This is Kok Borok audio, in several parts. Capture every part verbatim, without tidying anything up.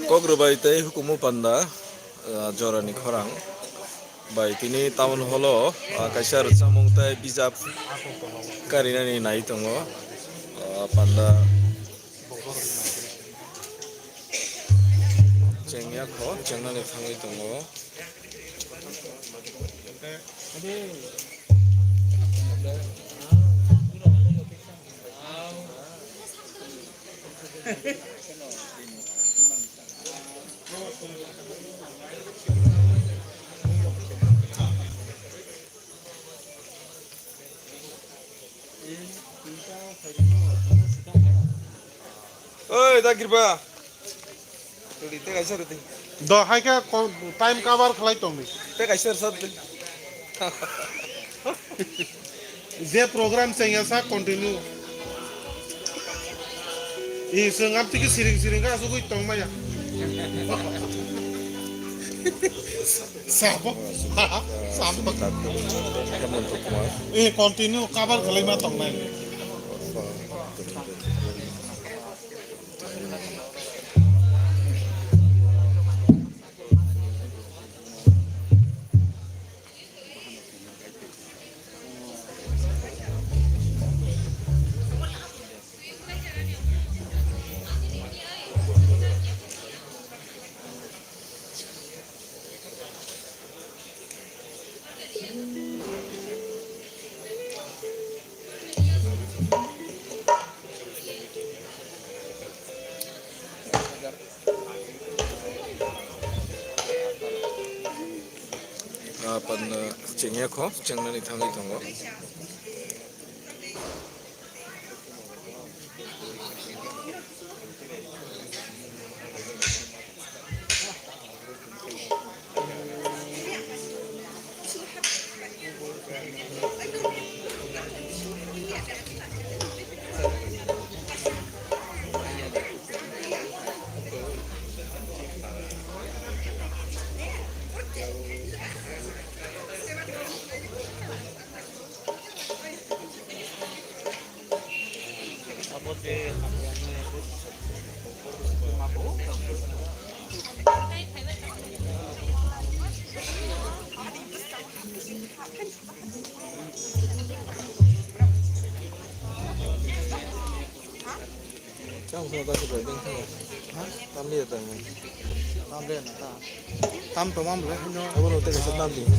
Kok rwbai tei hukumu panda, ah, jorani khorang bai tini town hall o, ah, kaisa rwchapmung tei bijap karinani nai tongo. Ah, panda chengya kho, chengnani thangwi tongo. Oi, da Girba. Rudi, tei kaisa rudi. Do, hai khe ko-, time cover khlai tongdi. Tei kaisa rwsa rudi. Je program chengya sa continue. I, chwng amtwi khe siring siring khe asugwi tongmaya. Sabo. Sabo. Hemant Kumar. Eh, continue cover khlaima tongnai. Ah, pan, eh, chengya kho, chengnani thangwi tongo. Chang sung ta sung bai ding sung. Ha? Tam ni ta ni. Tam le na ta. Tam to mam le no. Abo no te ka tam ding.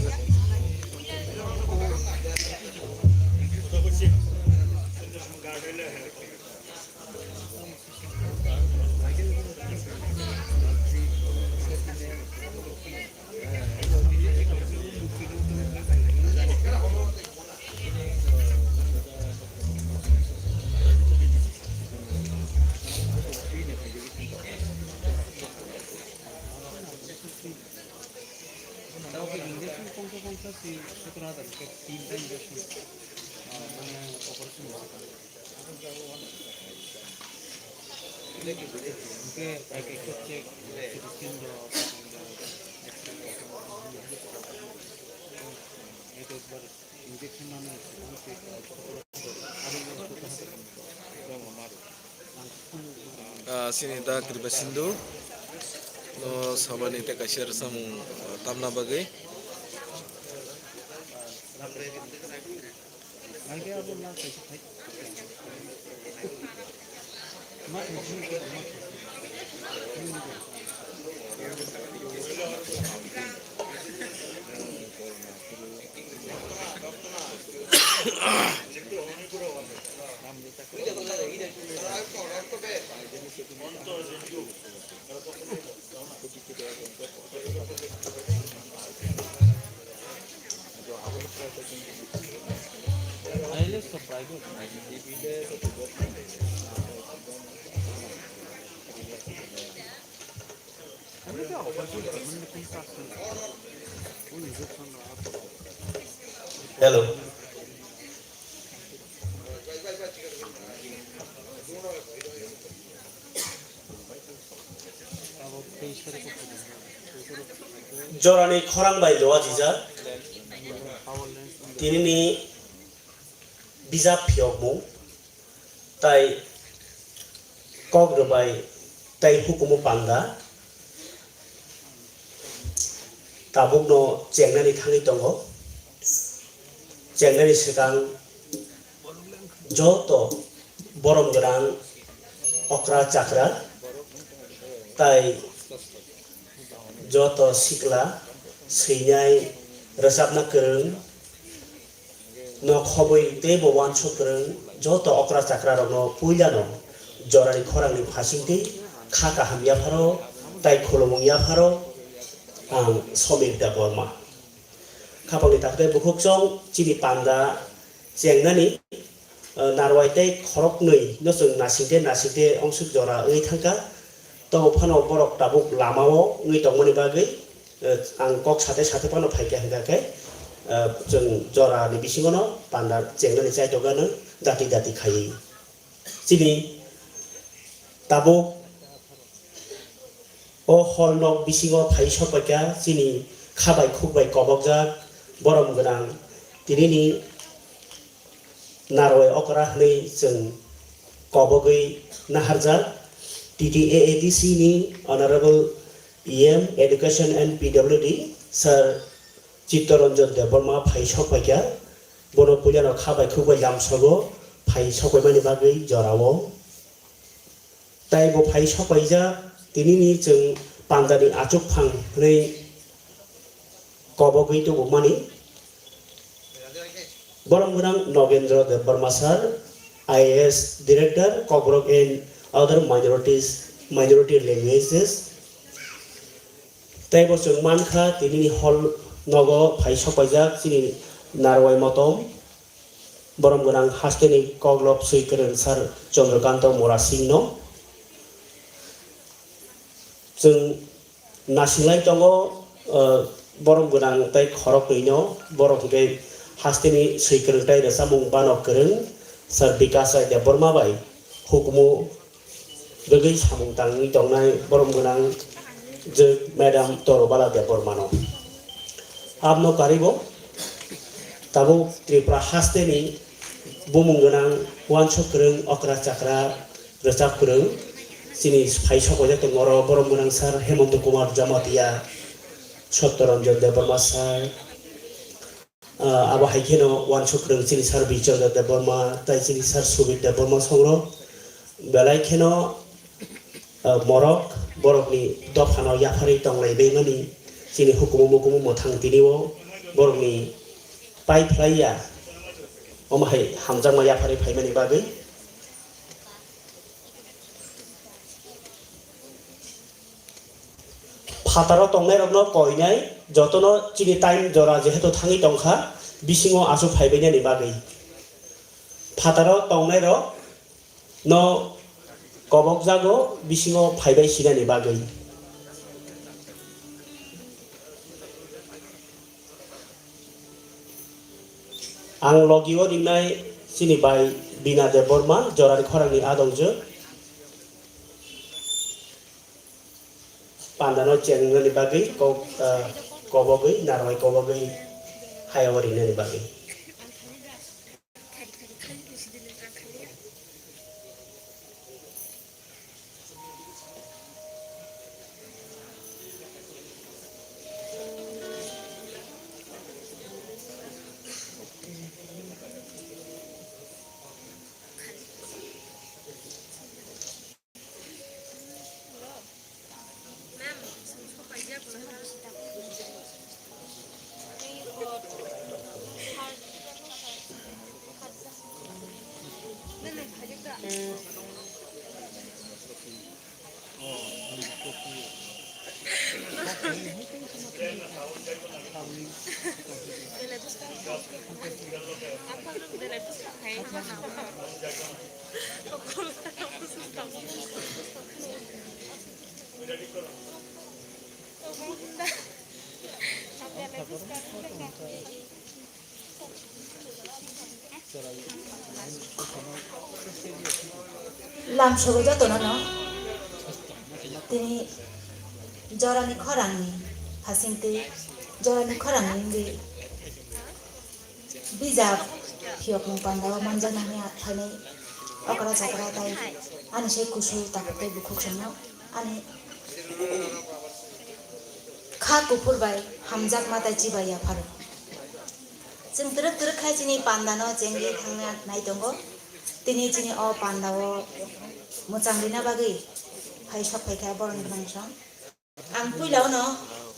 Injection pangsa pangsa si sotoro hajar ke tinta injection. Ah, mane operation. Hingke ek ek check, C T scan do, X-ray do, ek ek bar injection nani. Ah, chini da Kripa Sindhu no sabani tei kaisa rwchapmung, ah, tamna bagwi. Hello. Jorani khorang bai doa jijak. Tinini bijap phiyokmung tai kok rwbai tai hukumu panda tabukno chengnani thangwi tongo. Chengnani swkang joto borom gwnang okra chakra tai joto sikla swinai rwchapna kwrwng no khobwi teibo uansuk kwrwng joto okra chakra rokno puilano jorani khorangni phasingtwi kha kaham yapharo tai khulumung yapharo ang Somir Debbarma. Khapangni takhuk tei bukhuk chwng chini panda chengnani, eh, narwai tei khoroknwi no chwng nasingte nasingte ongsuk jora wngwi thangkha. Tobo phano borok tabuk lamao wngwi tongmani bagwi, eh, ang kok sate sate phano phaikha hwnkha khe, eh, chwng jorani bisingono panda chengnani chaitokgano dati dati khaiwi. Chini tabuk o hall nok bisingo phai sokpaikha chini kha bai khuk bai kobokjak borom gwnang tinini narwai okra hwnwi chwng kobogwi naharjak. T T A A D C ni Honorable E M Education and P W D Sir Chittaranjan Debbarma phai sokpaikha. Bono puilano kha bai khuk bai lamsogo phai sokpaimani bagwi jorao. Tai bo phai sokpaijak, tinini chwng pandani achukphang hwnwi kobogwi tubukmani. Borom gwnang Nogendra Debbarma sir, I A S Director, Kokborok and other minorities, minority languages. Tei bo chwng mankha, tinini hall nogo phai sokpaijak chini Narwai Motom. Borom gwnang hasteni koklop swi kwrwng Sir Chandrakanta Murasingno. Chwng nasinglai tongo, eh, borom gwnang tei khoroknwino, borok hwnkhe hasteni swi kwrwng tei rwchapmung bano kwrwng Sir Bikas Rai Debbarma bai hukumu rwgwi samung tangwi tongnai borom gwnang je Madam Torobala Debbarmano. Abno karibo tabuk Tripura hasteni bumung gwnang uansuk kwrwng okra chakra rwchap kwrwng chini phai sokojak tongo oro borom gwnang Sir Hemanta Kumar Jamatia, Satyaranjan Debbarma Sir, Ah, abo hai kheno uansuk kwrwng chini Sir Birchandra Debbarma tei chini Sir Subir Debbarma songrok belai kheno, ah, morok borokni dophano yapharwi tonglai baimani chini hukumu mukumu mwthang tini o borokni pai phlai ya omo hai hamjakma yapharwi phaimani bagwi. Phataro tongnairokno koinai, jotono chini time jora jehetu thangwi tongkha, bisingo aswk phaibainani bagwi. Phataro tongnairokno kobokjago bisingo phaibai sinani bagwi. Ang logi o ringnai chini bai Bina Debbarma, jorani khorangni adongjwk. Pandano chengnani bagwi kok, ah, kobogwi, narwai kobogwi hayao ringnani bagwi. Lamsogo jotono no tini jorani khorangni hasingtwi, jorani khorangni wngwi bijap phiyokni pandao manjaknani phainai okra chakra tai ani sai kusu tabuk tei bukhuk songno ani kha kuphur bai hamjakma tai chibai yapharo. Chwng twrwk twrwk khai chini panda no chengwi thangna nai tongo. Tini chini o panda o mwchang rina bagwi phai sok phaikha borok ni bwsong. Ang puila o no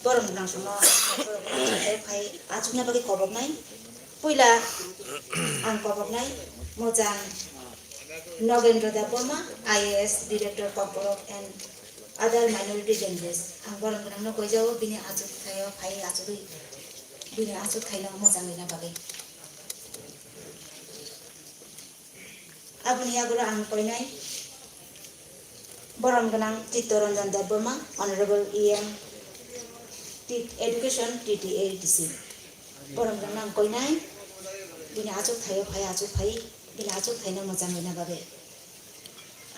borok ni bwsong no phai achukna bagwi koboknai. Puila ang koboknai mwchang Nogendra Debbarma, I A S Director Kokborok and Other Minority Languages. Ang borok ni bwsong no koijao bini achuk thaio phai achugwi bini achuk thaino mwchang rina bagwi. Aboni yagulo ang koinai borom gwnang Chittaranjan Debbarma, Honorable E M, T-, Education, T T A D C. Borom gwnang ang koinai, bini achuk thaio phai, achuk phai, bini achuk thaino mwchang rina bagwi.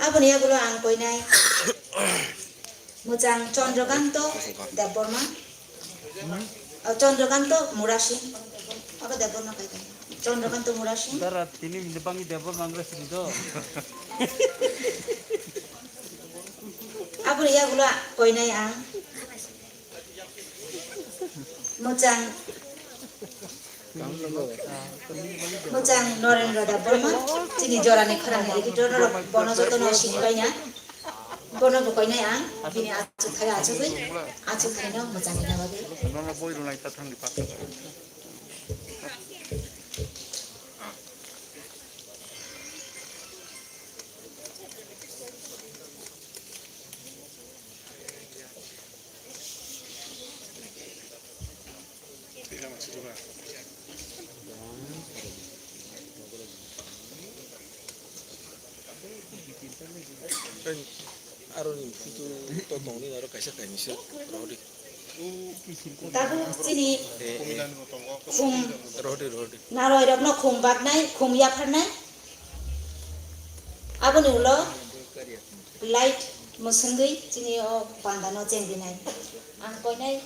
Aboni yagulo ang koinai mwchang Chandrakanta Debbarma, oh, Chandrakanta Murasing. Abo Debbarma kai kai. Chandrakanta Murasing. Dara tini minta bangi Debbarma ang rasi do. Aboni yagulo koinai ang mwchang Mwchang Narendra Debbarma, chini jorani khorangni editor norok bono jotono sini baina. Bono bo koinai ang, bini achuk thai achugwi, achuk thaino mwchang rina bagwi. Nono boi rwnai ta thangdi pa. Aroni photo to tongni aro kaisa kainwi se rwdi. Tabuk chini khum narwirokno khum baknai, khum yapharnai. Aboni ulo light mwswngwi chini o pandano chengrinai. Ang koinai,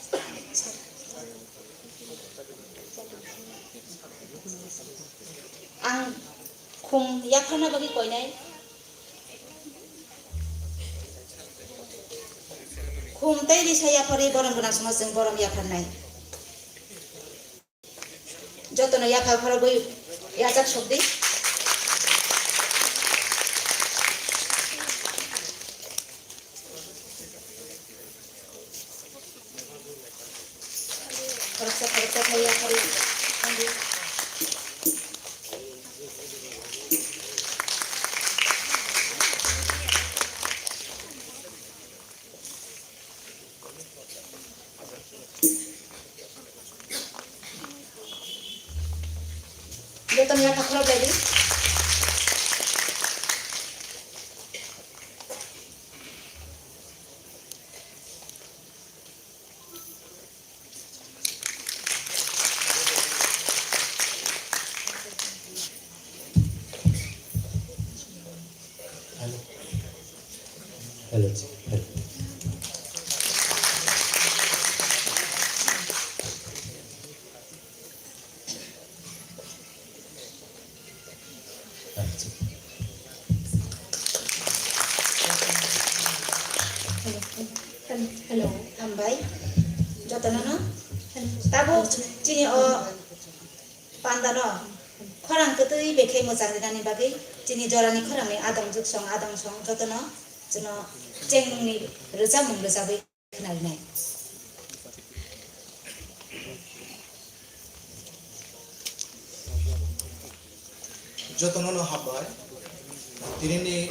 ang khum yapharna bagwi koinai. Khum tei risa yapharwi borom gwnang songno chwng borom yapharnai. Jotono yaphar khorogwi yachak sokdi. Khoroksa khoroksa khai yapharwi thangdi. Jotono yaphar khorok lai di. Hello. Hello, hello. Hello. Hello. Hambai. Jotono no? Hello. Tabuk chini o pandano khorang kwtwi bekhai mwchang rinani bagwi chini jorani khorangni adong juksong adong song jotono chwngno chengmungni rwchapmung rwchapwi khwnarnai. Jotono no hambai. Tinini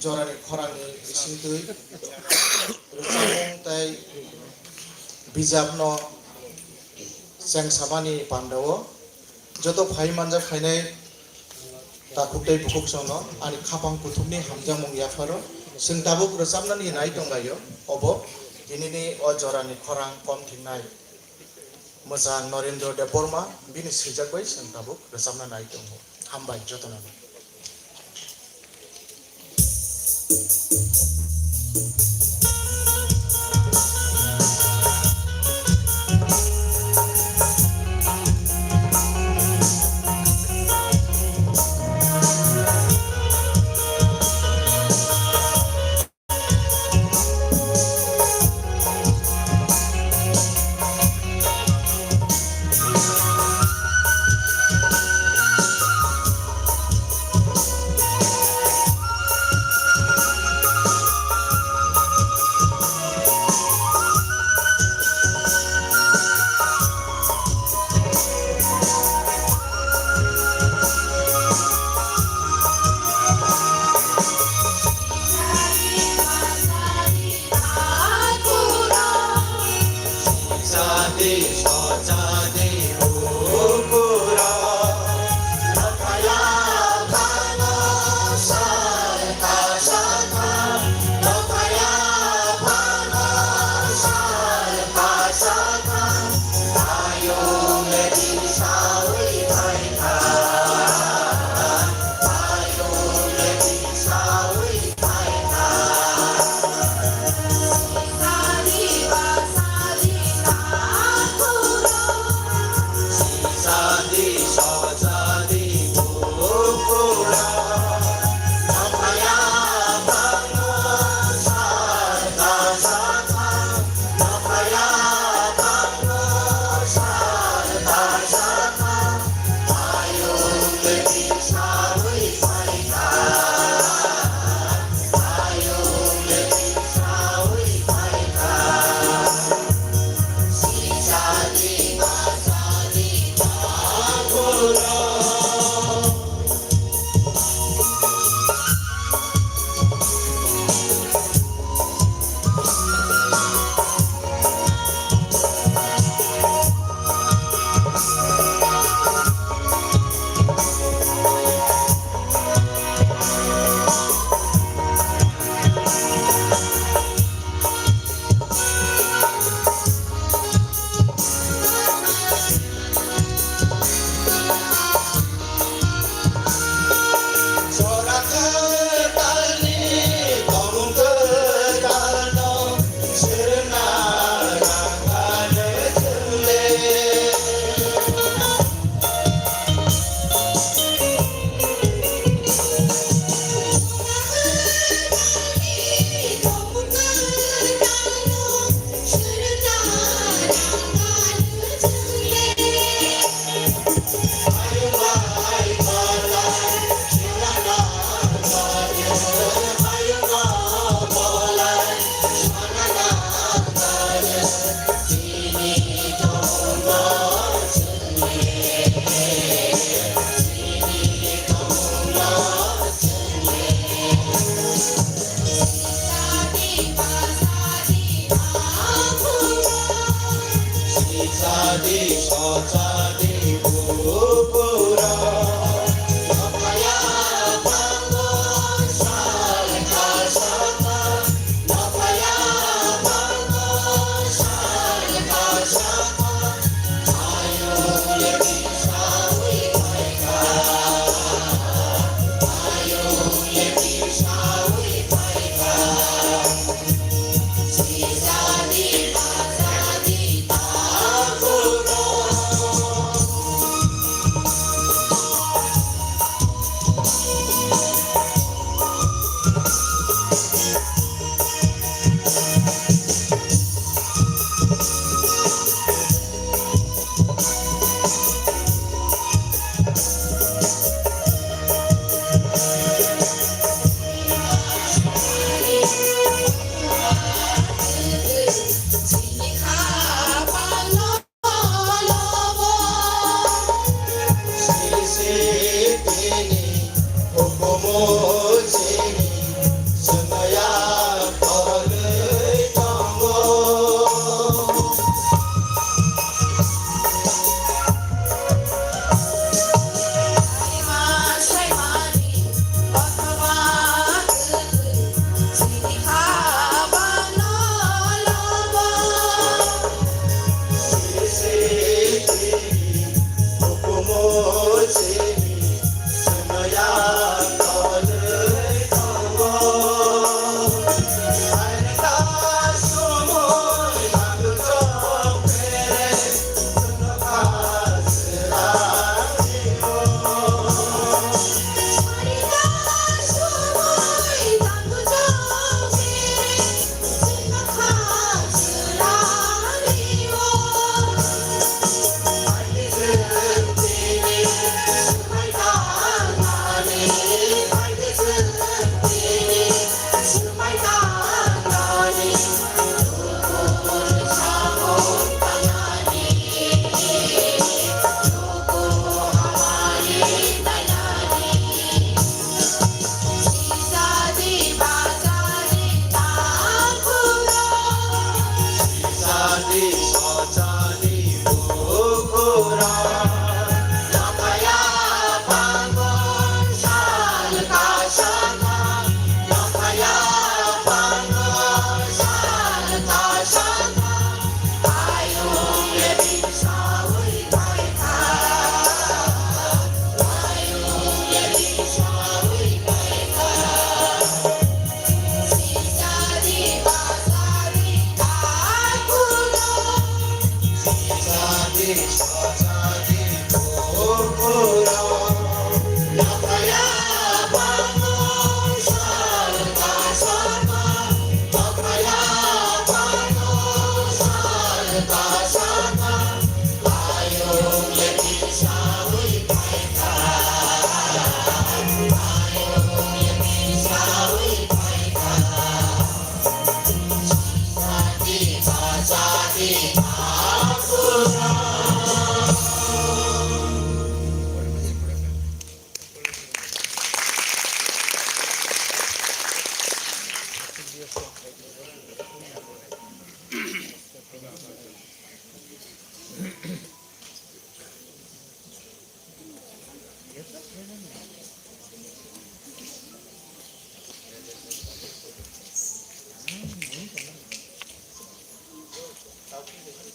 jorani khorangni bisingtwi rwchapmung tei bijapno Cheng samani pandao joto phai manjak phainai takhuk tei bukhuk songno ani khapang kuthukni hamjakmung yapharo. Chwng tabuk rwchapnani nai tonglaio, obo tinini o jorani khorang kom thingnai mwchang Norendra Debbarma bini swijak bai chwng tabuk rwchapna nai tongo. Hambai jotono.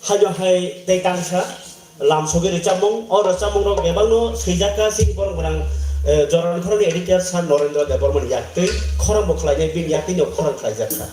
Haino hai tei tangsa lam sogwi rwchapmung, o rwchapmungrok bebakno swijak kha chini borok gwnang, eh, Jorani Khorokni editor Sir Norendra Debbarmani yak twi khorang bo khlainai, bini yak twino khorang khlaijak kha.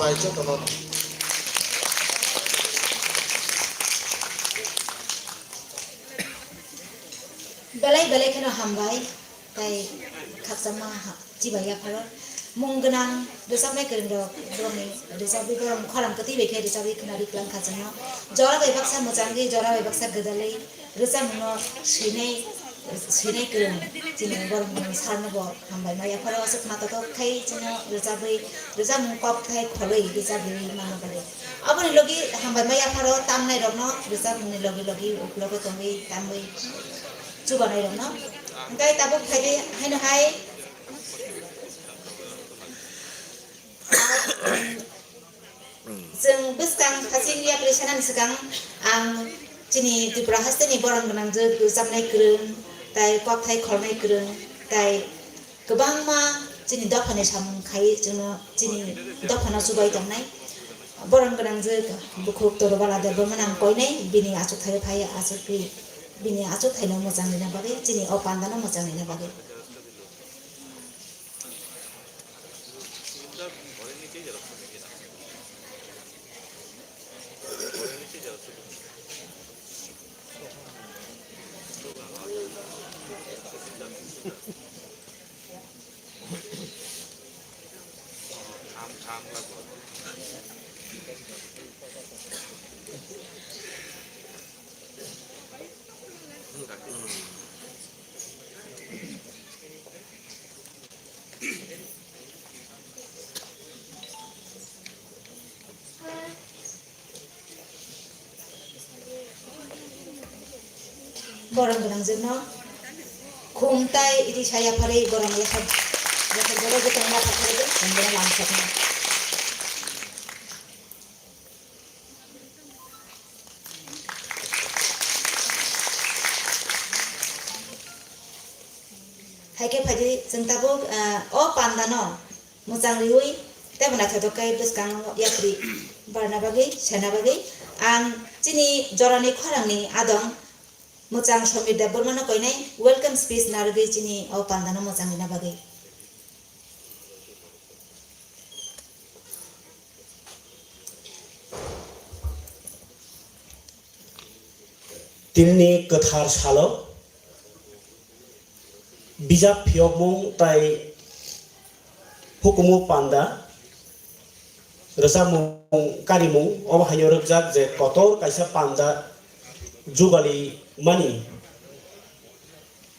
Belai belai kheno hambai, tei khakchangma ha-, chibai yapharo. Mung gwnang rwchapnai kwrwng rok, borokni rwchapwi borok khorang kwtwi bai khe rwchapwi khwnarwi kwlang kha chwngno. Jora bai baksa mwchangwi, jora bai baksa gwdalwi rwchapmungno swinai, swinai kwrwng chini borok mung sarno bo hambai ma yapharo aswk naithotok khai chwngno rwchapwi, rwchapmung kok khai kholwi rwchapwi manna bagwi. Aboni logi hambai ma yapharo tamnai rokno rwchapmungni logi logi uklogo tongwi tamwi chubanai rokno. Hwnkhe tabuk phaidi haino hai. Chwng bwskang hasing yapri sanani swkang ang chini Tripura hasteni borom gwnangjwk rwchapnai kwrwng, tai kokthai kholnai kwrwng, tai kwbangma chini dophani samung khai chwngno chini dophano chubai tongnai. Borom gwnangjwk bukhuk Torobala Debbarmano ang koinai, bini achukthai phai achukwi, bini achukthaino mwchang rina bagwi, chini o pandano mwchang rina bagwi. Borom gwnangjwkno khum tai risa yapharwi borom yaphar, yaphar borok bwtang yapharwi chwng bono lamsokna. Hai khe phaidi chwng tabuk, ah, o pandano mwchang riwi teibo naithotok khe bwskango yapri barna bagwi, sena bagwi ang chini jorani khorangni adong mwchang Somir Debbarmano koinai welcome speech narwgwi chini o pandano mwchang rina bagwi. Tinini kwthar salo bijap phiyokmung tai hukumu panda rwchapmung karimung obo haino rwkjak je kotor kaisa panda jugali mani.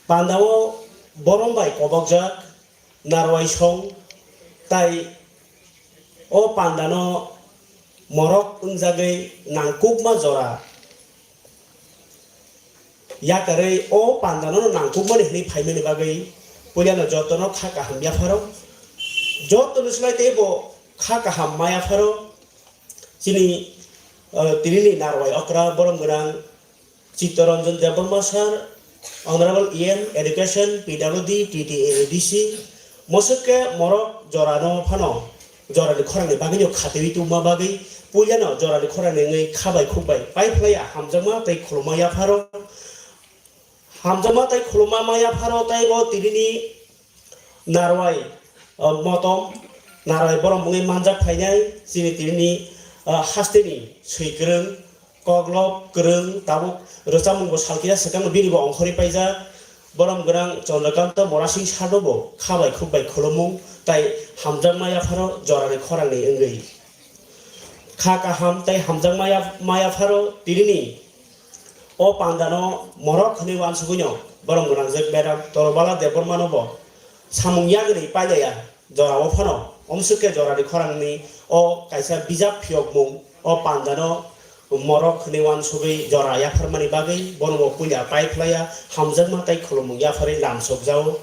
Pandao borom bai kobokjak narwai song tai o pandano morok wngjagwi nangkukma jora yakarwi o pandano nangkukmani hwnwi phaimani bagwi puilano jotono kha kaham yapharo, jotoni slai teibo kha kaham ma yapharo chini, uh, tinini narwai okra borom gwnang Chittaranjan Debbarma sir, Honorable E M Education, P W D, T T A A D C, mosok khe morok jorano phano, jorani khorangni bagwino khatwi tongma bagwi, puilano jorani khorangni wngwi kha bai khuk bai pai phlaiya, hamjakma tei khulumma yapharo, hamjakma tei khulumma ma yapharo, tei bo tinini Narwai, ah, motom, narwai borok mungwi manjak phainai, chini tinini, ah, hasteni swi kwrwng, koklop kwrwng, tabuk rwchapmungbo salkhe ya swkang binibo ongkhorwi paijak. Borom gwnang Chandrakanta Morasing Sarno bo kha bai khuk bai khulumung tai hamjakma yapharo jorani khorangni wngwi. Kha kaham tei hamjakma ya-, ma yapharo tinini o pandano morok hwnwi uansugwino borom gwnangjak Madam Torobala Debbarmano bo samung yagwi pailaiya jorao phano. Omswk khe jorani khorangni o kaisa bijap phiyokmung o pandano morok hwnwi uansugwi jora yapharmani bagwi bono bo puila pai phlaiya, hamjakma tei khulumung yapharwi lamsokjao.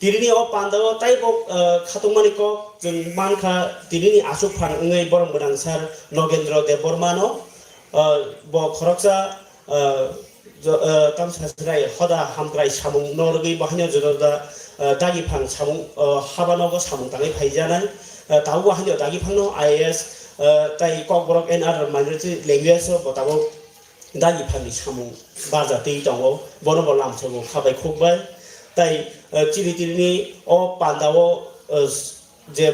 Tinini o pandao taibo, eh, khatungmani kok chwng mankha, tinini aswk phan wngwi borom gwnang sir Nogendra Debbarmano, eh, bo khoroksa, eh, jo-, eh, tamsa chwrai hoda hamkrai samung no rwgwi bo haino joda joda, eh, dagi phang samung, eh, habano bo samung tangwi phaijanai. Eh, tabuk bo haino dagi phangno I A S, eh, tai Kokborok N R minority language o bo tabuk dagi phangni samung barja twi tongo, bono bo lamsogo kha bai khuk bai. Tai, eh, chini tinini o pandao, eh, je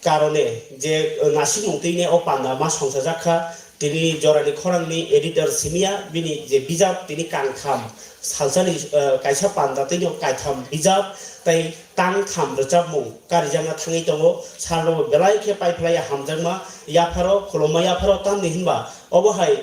karone je, eh, nasikmung twi ne o panda ma songchajak kha. Tini Jorani Khorangni editor simiya bini je bijap tini kangtham salsani, eh, kaisa panda tini o kaitham bijap tei tangtham rwchapmung karijakna thangwi tongo. Salrokbo belai khe paiphlaiya hamjakma yapharo khulumma yapharo tamni hinba obo hai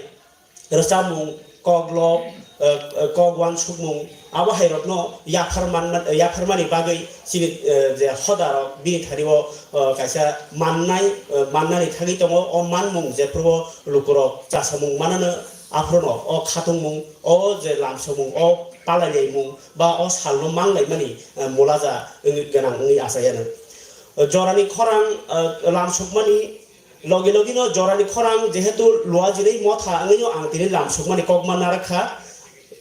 rwchapmung, koklop, eh, eh, kok uansukmung, abo hairokno yaphar manma-, yapharmani bagwi chini, eh, je hodarok bini thani-o, eh, kaisa mannai, eh, mannani thangwi tongo. O manmung jephuru lukurok chasamung manano, aphuru o khatungmung, o je lamsomung, o palailaimung ba o salno manlaimani, eh, mulaja wngwi gwnang wngwi achaiya no. Jorani khorang, eh, lamsokmani logi logi no Jorani Khorang jehetu luajinai motha wngwi no ang tini lamsokmani kok ma narwkha.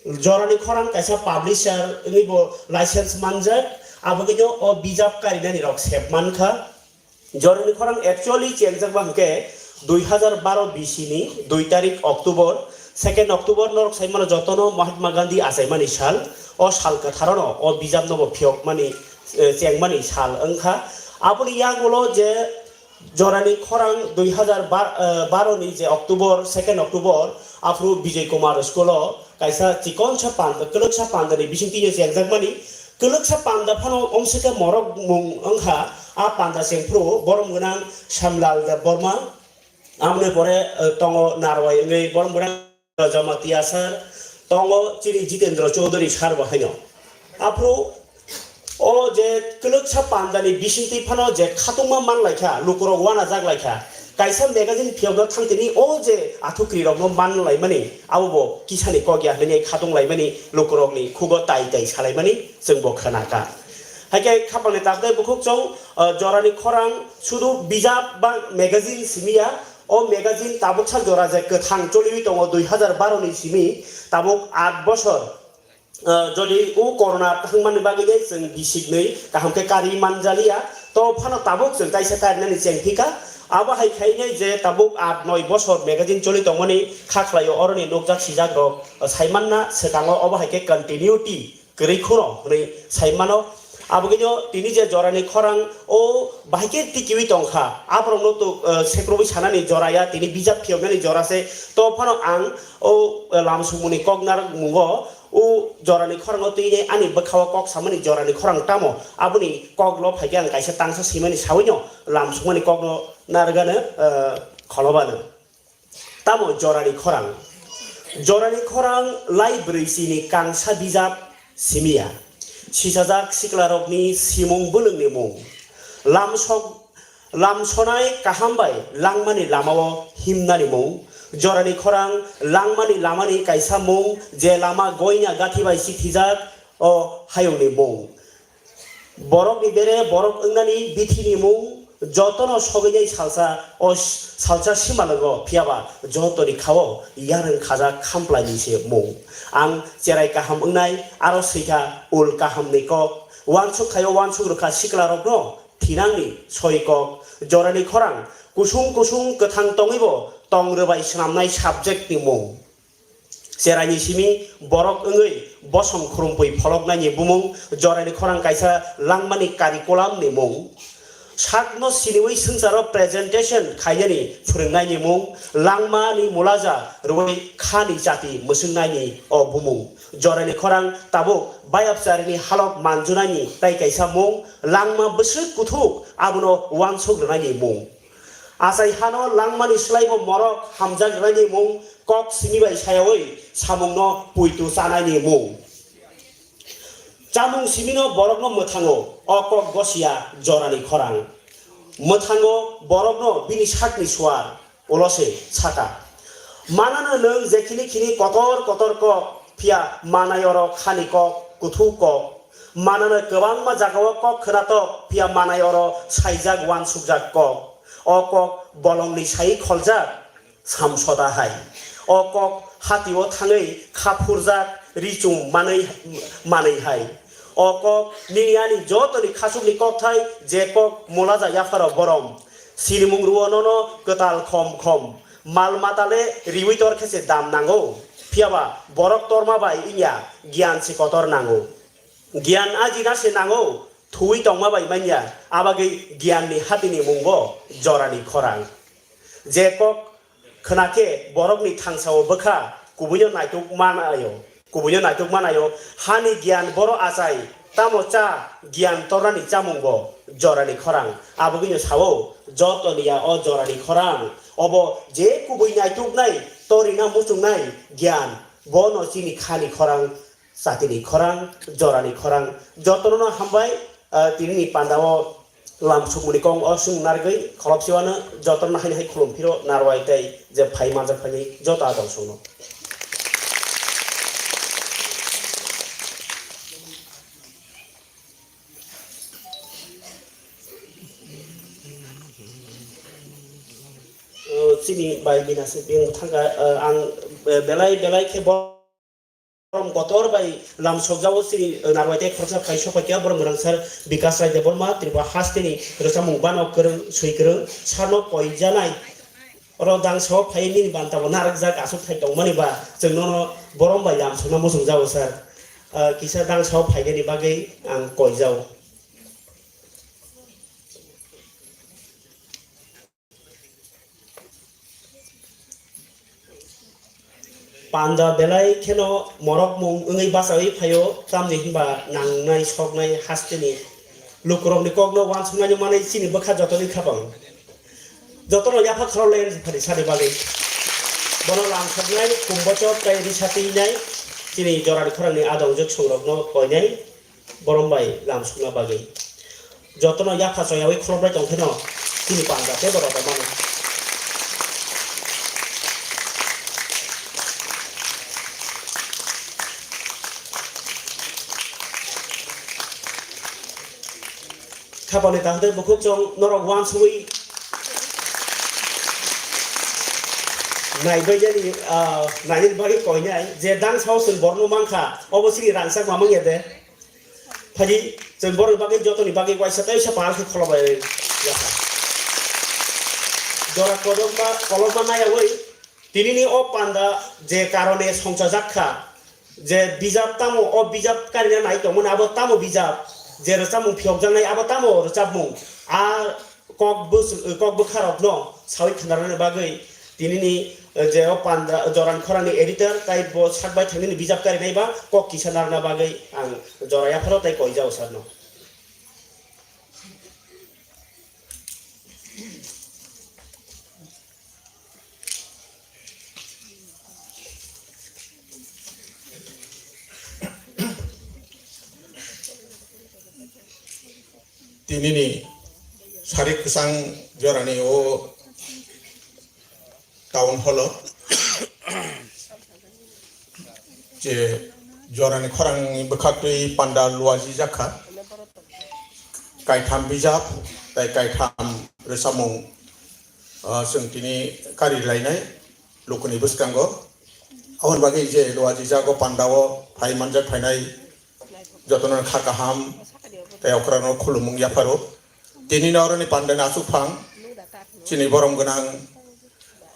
Jorani Khorang kaisa publisher wngwi bo license manjak, aboni no o bijap karinani rok sep mankha. Jorani Khorang actually chengjak ba hwnkhe dui hazar baro bisi ni dui tarik October, second October norok sai mano jotono Mahatma Gandhi achaimani sal, o sal kwtharono o bijap no bo phiyokmani, eh, chengmani sal wngkha. Aboni yagulo je Jorani Khorang dui hazar baro ni je October, second October, aphuru Bijay Kumar school o kaisa chikonsa panda, kwlwksa panda ni bisingtwi chengjak mani. Kwlwksa panda phano omsike morok mung wngkha, a panda chengphuru borom gwnang Shyamlal Debbarma, amoni pore, eh, tongo Narwai wngwi borom gwnang Jamatia sir, tongo chini Jitendra Chaudhary sir bo haino. Aphuru o je kwlwksa pandani bisingtwi phano je khatungma manlaikha, lukurok uanajak laikha. Kaisa magazine phiyokno thangtini o je athukwrirokno manlaimani, abo bo kisani kok ya hwnwi khatung laimani, lukurokni khugo tai tai salaimani chwng bo khwnakha. Haikhe khapangni takdai bukhuk chwng, ah, Jorani Khorang sudu bijap ba magazine simiya, o magazine tabuksa jora je kwthang choliwi tongo dui hazar baro ni simi, tabuk aat bosor, ah, jodi o corona thangmani bagwi le chwng bisiknwi kaham khe kari manjaliya, to phano tabuk chwng kaisa karinani chengphika. Abo hai khainai je tabuk aat noi bosor magazine choli tongmani kha khlaio, oroni nukjak sijakrok saimanna swkango, obo hai khe continuity kwrwi kheno hwnwi sai mano. Aboni no tini je Jorani Khorang o bahai khe tikiwi tongkha, aborokno to, eh, sekrobwi sanani jora ya, tini bijap phiyoknani jora se. To phano ang o, eh, lamsongmungni kok narwkmungo o Jorani Khorango twi ani bwkhao kok samani Jorani Khorang tamo, aboni kok lo phai khe ang kaisa tangsa swimani sawino lamsongmani kokno narwgano, eh, kholobano. Tamo Jorani Khorang? Jorani Khorang lai brwi chini kangsa bijap simiya. Sisajak siklarokni simung bwlwngni mung. Lamsok, lamsonai kaham bai langmani lamao himnani mung. Jorani Khorang langmani lamani kaisa mung, je lama goina gathi bai sithijak o hayungni mung. Borokni bere borok wngnani bithini mung jotono sogwinai salsa o s-, salsa simalwngo, phiyaba jotoni khao yarwng khajak khamplaini se mung. Ang cherai kaham wngnai, aro swikha ul kahamni kok. Uansuk khaio uansuk rwkha siklarokno thinangni soi kok. Jorani Khorang kusung kusung kwthang tongwibo tong rwbai swnamnai subjectni mung. Cheraini simi borok wngwi bosom khurumtwi pholoknaini bumung, Jorani Khorang kaisa langmani curriculumni mung. Sakno siniwi swngcharo presentation khainani phwrwngnaini mung, langmani mulaja rwui khani chati mwswngnaini o bumung. Jorani Khorang tabuk bayapcharini halok manjunaini tai kaisa mung, langma bwswk kuthuk abono uansuk rwnaini mung. Achai hano langmani swlaibo morok hamjak rwnaini mung, kok simi bai sayaui samungno puitu chanaini mung. Chamung simino borokno mwthango, o kok gosiya Jorani Khorang. Mwthango borokno bini sakni suar, ulo se saka. Manano nwng jekhini khini kotor kotor kok, phiya manai oro khani kok, kuthuk kok. Manano kwbangma jagao kok khwnatok, phiya manai oro saijak uansukjak kok. O kok bolongni sai kholjak, samsota hai. O kok hatio thangwi kha phurjak, ri chum manwi, manwi hai. O kok nini ani jotoni khachukni kokthai, je kok mulaja yapharo borom. Sinimung rwo nono kwtal khom khom. Mal matale riwi tor khe se dam nango. Phiyaba borok torma bai wngya, giyan se kotor nango. Giyan ajina se nango, thuwi tongma bai manya, abagwi giyanni hatini mungbo jorani khorang. Je kok khna khe borokni thangsao bwkha kubuino naituk manaio, kubuino naituk manaio, hani giyan boro achai, tamo cha giyan tornani chamungbo jorani khorang. Abogwino sao, jotoni ya o jorani khorang, obo je kubui naituknai, torina muchungnai giyan, bono chini khani khorang. Satini khorang, jorani khorang, jotono no hambai, ah, tinini pandao lam sukmani kong o sung nargwi kholopsiwano jotono haini hai khulum phiro narwai tei je phai manjak phaini joto adong songno. O, chini bai bina se beng thangka, ah, ang, eh, belai belai khe bo Borom kotor bai lam sokjao chini, eh, narwai tei khoroksa phai sokphaikha, borom gwnang sir Bikas Rai Debbarma, Tripura hasteni rwchapmung bano kwrwng, swi kwrwng, sarno koijanai. Oro dangsa o phai nini banta bo narwkjak aswk thai tongmani ba, chwng nono borom bai lam sokna muchungjao sir. Eh, kisa dangsa o phainani bagwi ang koijao. Panda belai kheno morokmung wngwi bachaui phaio, tamni hwnba nangnai soknai hasteni lukurokni kokno uansuknaino manwi chini bwkha jotoni khapang. Jotono yapha khorok lai phani sani bagwi. Bono lam soknai kumbochor tei risa twinai chini jorani khorangni adongjwk songrokno koinai. Borom bai lam sukna bagwi jotono yapha choyaui khulumbai tongkheno chini panda tei borok mano. Khapangni kaham tei bukhuk chwng norok uansugwi naibaijani, ah, nainani bagwi koinai je dangsa o chwng borokno mankha, obo chini rangchak mamang ya de. Phaidi chwng borokni bagwi jotoni bagwi waisa tei waisa pal khe kholobai ya kha. Jora kodokma kolokma nayaui tinini o panda je karone songchajak kha, je bijap tamo o bijap karina nai tongmani abo tamo bijap, je rwchapmung phiyokjaknai abo tamo rwchapmung, a kok bus-, kok bwkharokno saui khnarnani bagwi tinini, eh, je o panda jorani khorangni editor tai bo sak bai thangnini bijap karinai ba kok kisa narwkna bagwi ang jora yapharo tai koijao sarno. Tinini sari kwchang jorani o town hall o je jorani khorangni bwkhaktwi panda luaji jakha, kaitham bijap tai kaitham rwchapmung, ah, chwng tini kari lainai lukuni bwskango. Aboni bagwi je luaji jago pandao phai manjak phainai jotono kha kaham tei okrano khulumung yapharo. Tini no oroni pandani aswk phang chini borom gwnang,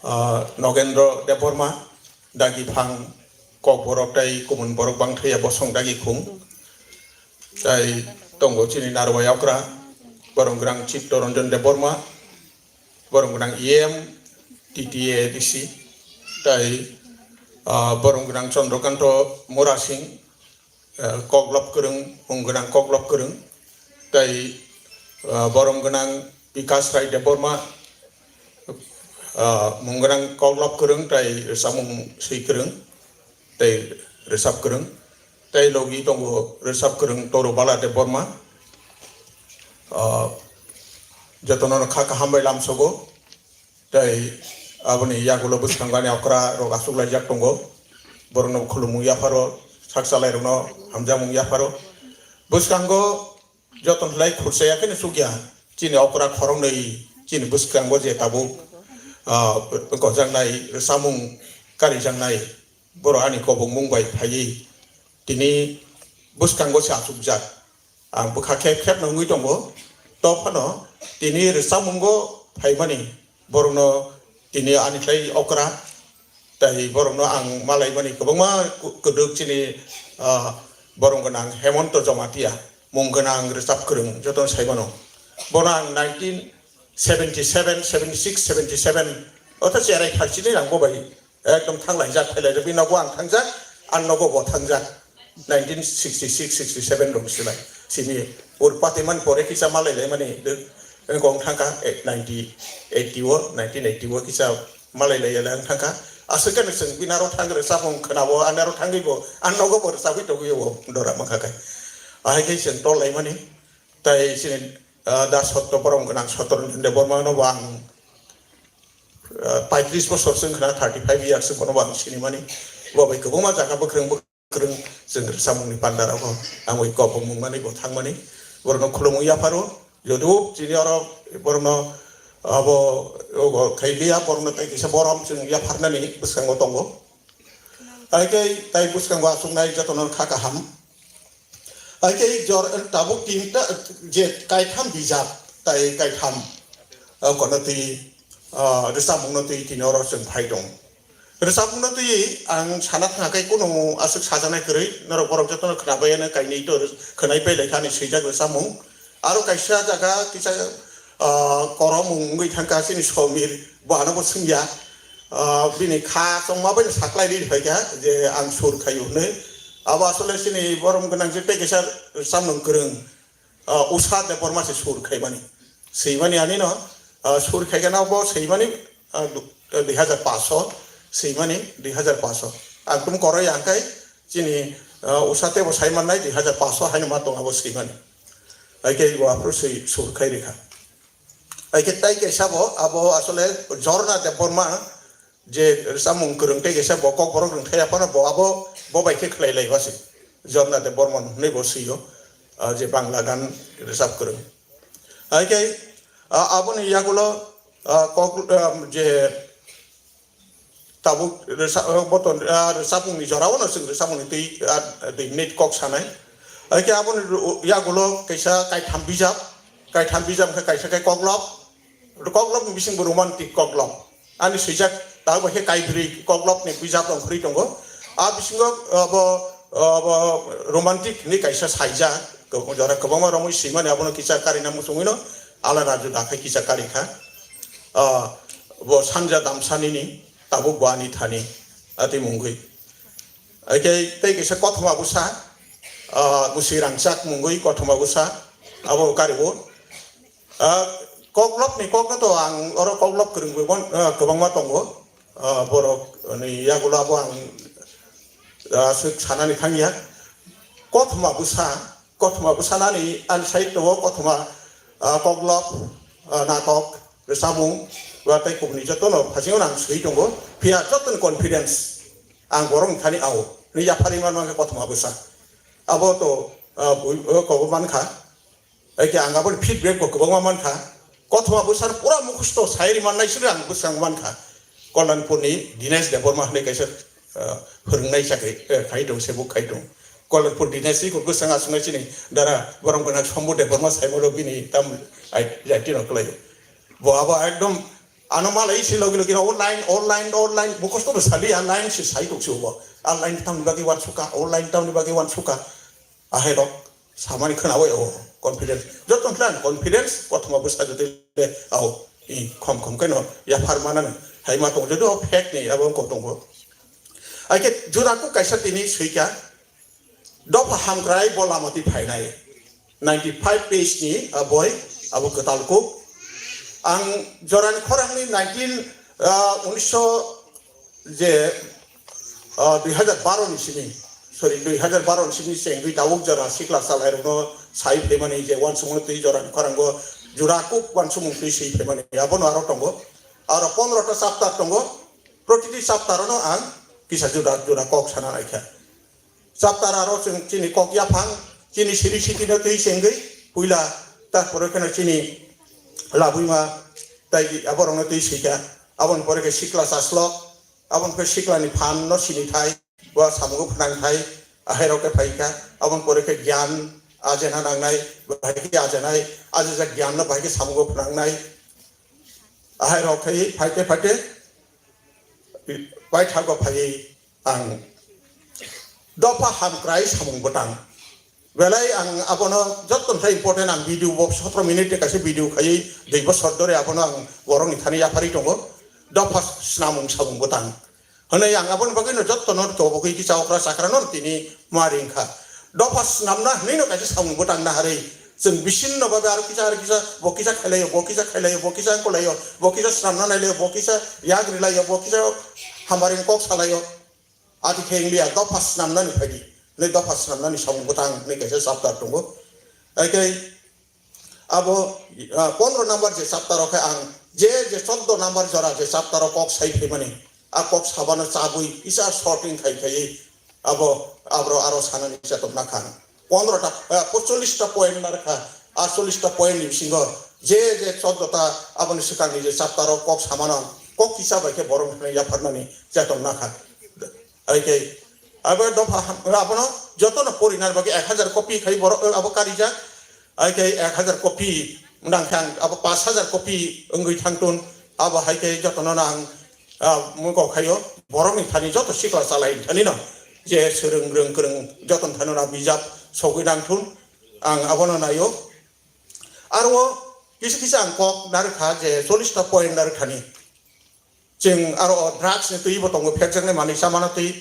ah, Nogendro Debbarma, dagi phang Kokborok tei kumun borok bangthaya bosong dagi khung. Tai tongo chini narwai okra, borom gwnang Chitta Ranjan Debbarma, borom gwnang E M, T T A D C, tai, ah, borom gwnang Chandrakanta Murasing, eh, koklop kwrwng, mung gwnang koklop kwrwng, tei, eh, borom gwnang Bikas Rai Debbarma, eh, mung gwnang koklop kwrwng tei rwchapmung swi kwrwng tei rwchap kwrwng, tei logi tongo rwchap kwrwng Torubala Debbarma, eh, jotono kha kaham bai lamsogo. Tei aboni yagulo bwskango ani okra rok achuk laijak tongo. Borokno khulumung yapharo, sak chalairokno hamjakmung yapharo. Bwskango joto khlai khursa ya kheno chukya. Chini okra khoroknwi chini bwskango je tabuk, ah, gojaknai, rwchapmung karijaknai, borok ani kobokmung bai phaiwi tini bwskango se achukjak. Ang bwkha khe khepno wngwi tongo. To phano tini rwchapmungo phaimani borokno tini ani khlai okra, tei borokno ang malaimani kwbangma ku-, kwdwk chini, ah, borom gwnang Hemonto Jomatia. mung gwnang rwchap kwrwng jotono sai mano. Bono ang nineteen seventy seven, seventy six, seventy seven, otha cherai phalchini ang bo bai ekdom thanglaijak, phailaijak, bini nogo ang thangjak, ang nogo bo thangjak. Nineteen sixty six, sixty seven rok silai. Sini ur patiman pore kisa malai lai mani, de, engkong thangka, eh, ninety eighty o, nineteen eighty o kisa malai lai yala ang thangka. Aswk khe chwng bini aro thang rwchapung khwnabo, ani aro thangwi bo, ang nogo bo rwchapwi togwi o dora mankha khai. Ahai khe chwng tol lai mani, tai chini, ah, da sotto borom gwnang sotto Debbarma no bo ang, ah, paitris bosor chwng khna, thirty five years bono bo ang sini mani. Bo bai kwbangma jaga bwkrwng bwkrwng chwng rwchapmungni panda rogo ang bai kok mung mani bo thang mani. Borokno khulumung yapharo, jodu chini oro borokno abo, ogo khai liya, borokno tai kisa borom chwng yapharnani bwskango tongo. Hai khe tai bwskango achuknai jotono kha kaham. Hai khe jor tabuk tinta je kaitham bijap tai kaitham, ah, kono twi, ah, rwchapmungno twi tini oro chwng phai tong. Rwchapmungno twi ang sana thangkhe kunu aswk sajaknai kwrwi, norok borok jotono khnabai ano kainwi to khwnai pai lai kha ani swijak rwchapmung. Aro kaisa jaga kisa, ah, koromung wngwi thangkha chini Somir, bo ano bo swngya. Ah, bini kha chongma bai saklai ri phaikha je ang sur khaio hwnwi. Abo asole chini borom gwnang je tei kaisa rwchapmung kwrwng, ah, Usha Debbarma se sur khaimani. Swimani ani no, ah, sur khaikha no bo swimani, ah, du-, ah, dui hajar paanch so, swimani dui hajar paanch so. Ang tum koroi ang kai chini, ah, Usha tei bo sai mannai dui hajar paanch so haino ma tong abo swimani. Hai khe bo aphuru swi sur khai rikha. Hai khe tai kaisa bo abo asole Jorna Debbarma je rwchapmung kwrwng tei kaisa bo kokborok rwngthai aphano bo abo bo bai khe khlai lai basi. Jorna Debbarma hwnwi bo swio, ah, je Bangla gan rwchap kwrwng. Hai khe, ah, aboni yagulo, ah, kok, ah, je tabuk rwsa-, ah, boton, ah, rwchapmungni jorao no chwng rwchapmungni twi, ah, twi minute kok sanai. Hai khe aboni ru-, yagulo kaisa kaitham bijap, kaitham bijap khe kaisa khe koklop, koklopni bisingbo romantic koklop. Ani swijak tabuk bai khe kaibrwi koklopni bijap rok phri tongo. A bisingo, ah, bo, ah, bo romantic hinwi kaisa saijak, jora kwbangma romwi swimani abono kisa karina muchungwino alada juda khe kisa kari kha. Ah, bo sanja damsanini tabuk bo ani thani ati mungwi. Hai khe tei kaisa kothoma bwsa, ah, Musi Rangchak mungwi kothoma bwsa abo karibo. Ah, koklopni kokno to ang oro koklop kwrwngwi bon-, ah, kwbangma tongo. Ah, borok ni yagulo abo ang, ah, swk sanani thangya. Kothoma bwsa, kothoma bwsanani ani side tongo kothoma, ah, koklop, ah, natok, rwchapmung, ba tei kubuni jotono phasingo ang swi tongo. Phiya jotoni confidence ang borokni thani ao. Ni yapharwi manma khe kothoma bwsa. Abo to, ah, bui-, o kobo mankha. Hai khe ang aboni feedback bo kwbangma mankha. Kothoma bwsano pura mukhusto sai ri mannai suri ang bwskango mankha. Kollanpurni Dinesh Debbarma hwnwi kaisa, ah, phwrwngnai chakri, eh, khai tong, sebuk khai tong. Kollanpur Dinesh ni bwskango aswknai chini dara borom gwnang Sombu Debbarma saimano bini tam ai, jai tino kwlaio. Bo abo ekdom ano malai se logi logi o line, o line, o line, mukhusto bo saliya, line se sai tong se bo. A line tamni bagwi uansukha, o line tamni bagwi uansukha. Ahai rok samani khwnawi o confidence. Joto khe ang confidence kothoma bwsa jodi le ao. I khom khom khe no yaphar manani hai ma tongo jodi o fact ni abo wngkok tongo. Hai khe juda kuk kaisa tini swikha dopha hamkrai bo lama twi phainai. Ninety five page ni, ah, boi abo kwtal kuk. Ang jorani khorang ni nineteen, ah, unisho je, ah, dui hajar baro ni simi, sorry, dui hajar baro ni simi chengwi tabuk jora sikla chalairokno sai phaimani je uansukmung twi jorani khorango jura kuk uansukmung twi swi phaimani abono aro tongo. Aro pondro ta chapter tongo, protiti chapter ano ang kisa juda juda kok sana naikha. Chapter aro chwng chini kok yaphang, chini siri sitino twi chengwi puila, tarpore kheno chini labwima tai aborokno twi swikha, aboni pore khe sikla chaslok, aboni pore siklani phan no sini thai, bo samungo phnang thai, ahairok khe phaikha, aboni pore khe gyan ajena nangnai, bahai khe ajenai, ajajak gyan no bahai khe samungo phnangnai, ahairok khai phaite phaite paithago phaiwi ang dopha hamkrai samung bwtang. Belai ang abono joto khe important, ang video bo sotro minute ni kaisa video khaiwi dui bosor dore abono ang borokni thani yapharwi tongo. Dopha snamung samung bwtang hwnwi ang aboni bagwino jotono tobogwi kisa okra chakrano tini ma ringkha. Dopha snamna hwnwino kaisa samung bwtang naharwi chwng bisinno babe aro kisa aro kisa bo kisa khailaio, bo kisa khailaio, bo kisa wngkolaio, bo kisa snamna nailaio, bo kisa yak rilaio, bo kisa hambaring kok salaio. Ati khe wngya dopha snamnani phaidi, hwnwi dopha snamnani samung bwtang hwnwi kaisa chapter tongo. Haikhe abo, ah, pondro number je chapter o khe ang je, je choddo number jora je chapter o kok sai phaimani, a kok sabano chabwi kisa shorting khai khaiwi abo aborok aro sanani chatokna kha. Pondro ta, ah, pocholish ta point narwkha, atcholish ta point ni bisingo je, je choddo ta aboni swkangni je chapter o kok samano kok kisa bai khe borok yapharnani chatokna kha. Haikhe abo dopha ham-, abono jotono porinani bagwi ek hajar copy khai borok, abo karijak. Haikhe ek hajar copy nang khe ang abo pash hajar copy wngwi thangtun. Abo haikhe jotono nang, ah, mung kok khaio borokni thani joto sikla chalai thani no je swrwng rwng kwrwng jotono thani no bijap sogwi nangthun. Ang abono naio. Aro kisa kisa ang kok narwkha je chollish ta point narwkthani. Chwng aro o drugs ni twi bo tongo, phekjaknai manwi chamano twi.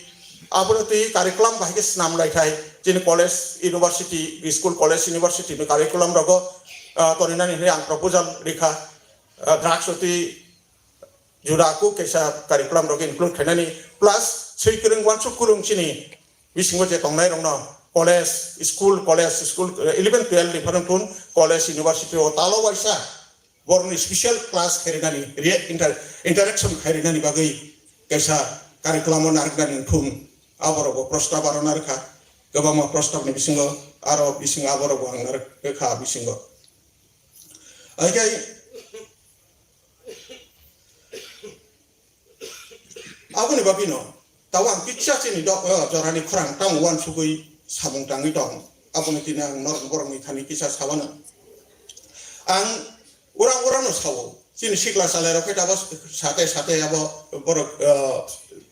Abono twi curriculum bahai khe snam lai thai. Chini college, university, school, college, university ni curriculum rogo, ah, torinani hwnwi ang proposal rikha. Ah, drugs o twi juda kuk kaisa curriculum rogo include khainani. Plus, swi kwrwng, uansuk kwrwng chini bisingo je tongnai rokno college, school, college, school, eleven, twelve ni phano tun college, university o talo waisa borokni special class khairwnani, re-, inter-, interaction khairwnani bagwi kaisa curriculum o narwknani wngthung. Aborokbo prostab aro narwkha, kwbangma prostab ni bisingo, aro bisingo aborokbo ang narwkha bisingo. Haikhe aboni bagwino tabo ang kisa chini do-, o, jorani khorang tamo uansugwi samung tangwi tong. Aboni tini ang norok borokni thani kisa sabano. Ang urang urangno sao, chini sikla chalairok khe tabo sate sate abo borok, o,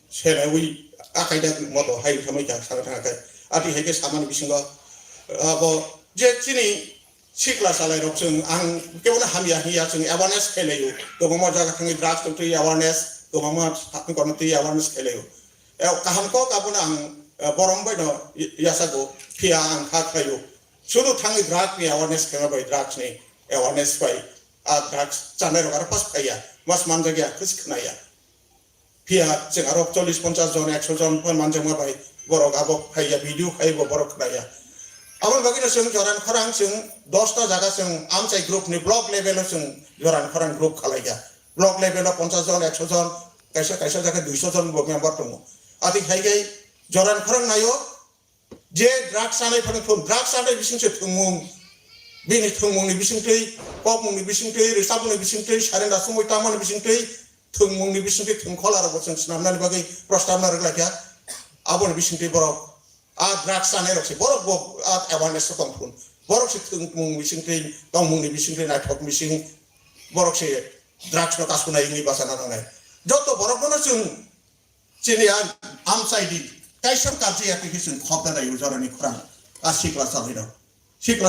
senaiwi akai da moto hai thamwi kha saka thangkhe. Ati hai khe samani bisingo, abo je chini sikla chalairok chwng ang kebono hamya hiya chwng awareness khlailaio. Kwbangma jaga thangwi drugs tong twi awareness, kwbangma sakni kono twi awareness khlailaio. Eh, kaham kok abono ang, eh, borom baino y-, yachago, phiya ang kha khlaio. Sudu thangwi drugs ni awareness khlaiba bai, drugs ni awareness bai, a drugs chanairok aro pas phaiya, mas manjakya, kwswk khnaya. Phiya chwng aro chollish ponchash jon, ekso jon phano manjakma bai borok abo phaiya, video khai bo borok khnaya. Aboni bagwino chwng joran khorang chwng dosta jaga chwng amchai group ni block level o chwng joran khorang group khalaikha. Block level o ponchash jon, ekso jon, kaisa kaisa jaga duiso jon bo member tongo. Ati hai khai joran khorang naio, je drugs chanai phano thung, drugs chanai bising se thwngmung, bini thwngmung ni bising twi, kokmung ni bising twi, rwchapmung ni bising twi, surrender sumui tangmani bising twi, thwngmung ni bising twi thwngkhola rok bo chwng swnamnani bagwi prostab narwk laikha. Aboni bising twi borok a drugs chanai rok se borok bo a awareness o tong phun. Borok se thwngmung bising twi, tongmung ni bising twi, naithok bising borok se drugs no kasunai wngwi bachana nangnai. Joto borok no chwng chini a amchai di, kaisa karjak ya twi khe chwng khopna nai o jorani khorang a sikla chalai rok. Sikla